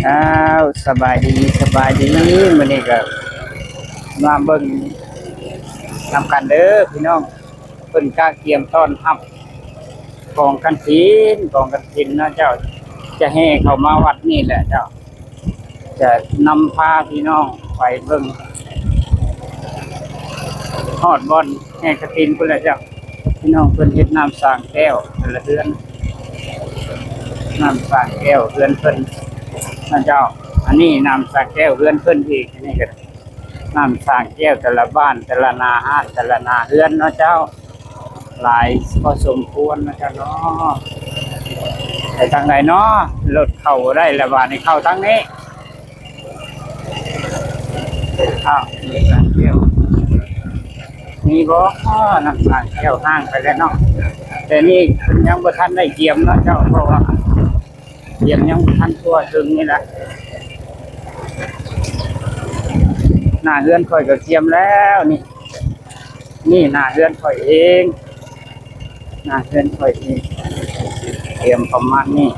ອ້າວ ສະບາຍດີ ສະບາຍດີ ມື້ນີ້ກໍມາເບິ່ງນຳກັນເດີພີ່ນ້ອງ ເພິ່ນກະກຽມຕ້ອນຮັບກອງກະຖິນ ກອງກະຖິນເນາະເຈົ້າ ຈະແຫ່ເຂົ້າມາວັດນີ້ແຫຼະເຈົ້າ ຈະນຳພາພີ່ນ້ອງໄປເບິ່ງ ຮອດບ່ອນແຫ່ກະຖິນພຸ້ນແຫຼະເຈົ້າ ພີ່ນ້ອງເພິ່ນເຮັດນ້ຳສ້າງແກ້ວແຕ່ລະເຮືອນ ນ້ຳສ້າງແກ້ວເຮືອນເພິ່ນນະເຈົ້າ ອັນນີ້ນ້ຳສ້າງແກ້ວເຮືອນເພິ່ນອີກ ອັນນີ້ກໍນ້ຳສ້າງແກ້ວແຕ່ລະບ້ານ ແຕ່ລະໜ້າຮ້ານ ແຕ່ລະໜ້າເຮືອນເນາະເຈົ້າ ຫຼາຍພໍສົມຄວນເນາະເຈົ້າເນາະ ໄປທາງໃດເນາະ ລົດເຂົ້າບໍ່ໄດ້ລະ ບາດນີ້ເຂົ້າທາງນີ້ ອ້າວ ນ້ຳສ້າງແກ້ວ ມີບໍ່? ອ້າ ນ້ຳສ້າງແກ້ວຫ້າງໄປແລ້ວເນາະ ແຕ່ນີ້ເພິ່ນຍັງບໍ່ທັນໄດ້ກຽມເນາະເຈົ້າ ເພາະວ່າກຽມຍັງບໍ່ທັນທົ່ວເຖິງນີ້ແຫຼະ ໜ້າເຮືອນຂ້ອຍກໍກຽມແລ້ວນີ້ ນີ້ໜ້າເຮືອນຂ້ອຍເອງ ໜ້າເຮືອນຂ້ອຍເອງ ກຽມປະມານນີ້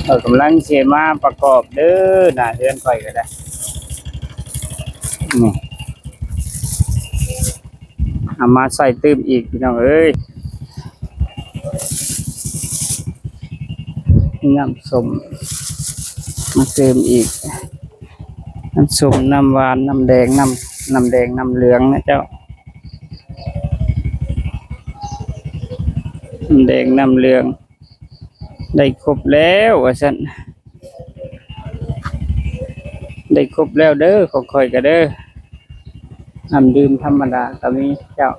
ຂ້ອຍກຳລັງຊິມາປະກອບເດີ ໜ້າເຮືອນຂ້ອຍກໍໄດ້ ນີ້ ເອົາມາໃສ່ຕື່ມອີກພີ່ນ້ອງເອີຍ ນ້ຳສົ້ມມາຕື່ມອີກ ນ້ຳສົ້ມ ນ້ຳຫວານ ນ້ຳແດງ ນ້ຳ ນ້ຳແດງ ນ້ຳເຫຼືອງນະເຈົ້າ ນ້ຳແດງ ນ້ຳເຫຼືອງ ໄດ້ຄົບແລ້ວວ່າຊັ້ນ ໄດ້ຄົບແລ້ວເດີ ຂອງຂ້ອຍກໍເດີ ນ້ຳດື່ມທຳມະດາກໍມີເຈົ້າ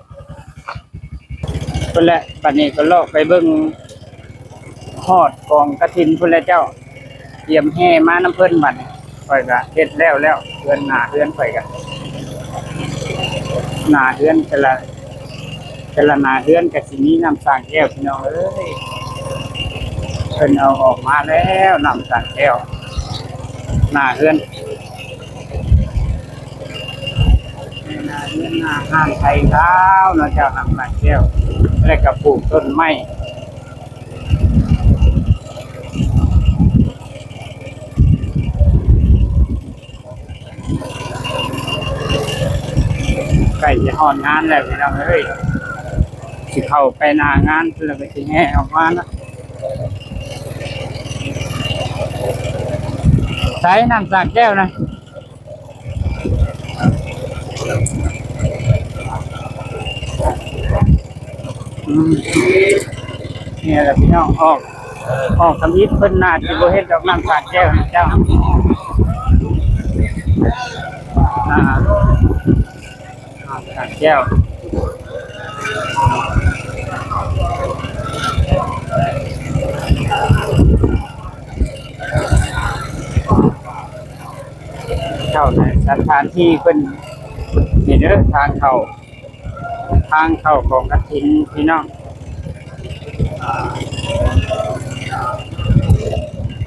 ພຸ້ນແຫຼະ ບັດນີ້ກໍເລາະໄປເບິ່ງ ຮອດກອງກະຖິນພຸ້ນແຫຼະເຈົ້າ ກຽມແຫ່ມານຳເພິ່ນບັດນີ້ ຂ້ອຍກະເຮັດແລ້ວແລ້ວ ເຮືອນໜ້າເຮືອນຂ້ອຍກະ ໜ້າເຮືອນແຕ່ລະ ແຕ່ລະໜ້າເຮືອນກະຊິມີນ້ຳສ້າງແກ້ວ ພີ່ນ້ອງເອີຍ ເພິ່ນເອົາອອກມາແລ້ວ ນ້ຳສ້າງແກ້ວ ໜ້າເຮືອນ ໜ້າເຮືອນໜ້າຮ້ານໄທລາວເນາະເຈົ້າ ນ້ຳສ້າງແກ້ວ ແລະກະປູກຕົ້ນໄມ້ ໃກ້ຈະຮອດງານແລ້ວພີ່ນ້ອງເອີຍ ຊິເຂົ້າໄປໜ້າງານແລ້ວກໍຊິແຫ່ອອກມາເນາະ ໃສນ້ຳສ້າງແກ້ວນະ? ອືມ ນີ້ແຫຼະພີ່ນ້ອງ ອອກ ອອກທຳອິດເພິ່ນໜ້າຊິບໍ່ເຮັດດອກ ນ້ຳສ້າງແກ້ວນະເຈົ້າ ອ່າ ນ້ຳສ້າງແກ້ວ ເຂົ້າໃນສະຖານທີ່ເພິ່ນ ນີ້ເດີ ທາງເຂົ້າ ທາງເຂົ້າຂອງກະຖິນພີ່ນ້ອງ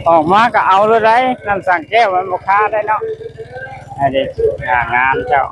ອອກມາກໍເອົາໂລດໄດ໋ ນ້ຳສ້າງແກ້ວມັນບໍ່ຄາໄດ໋ເນາະ ອັນນີ້ໜ້າງານເຈົ້າ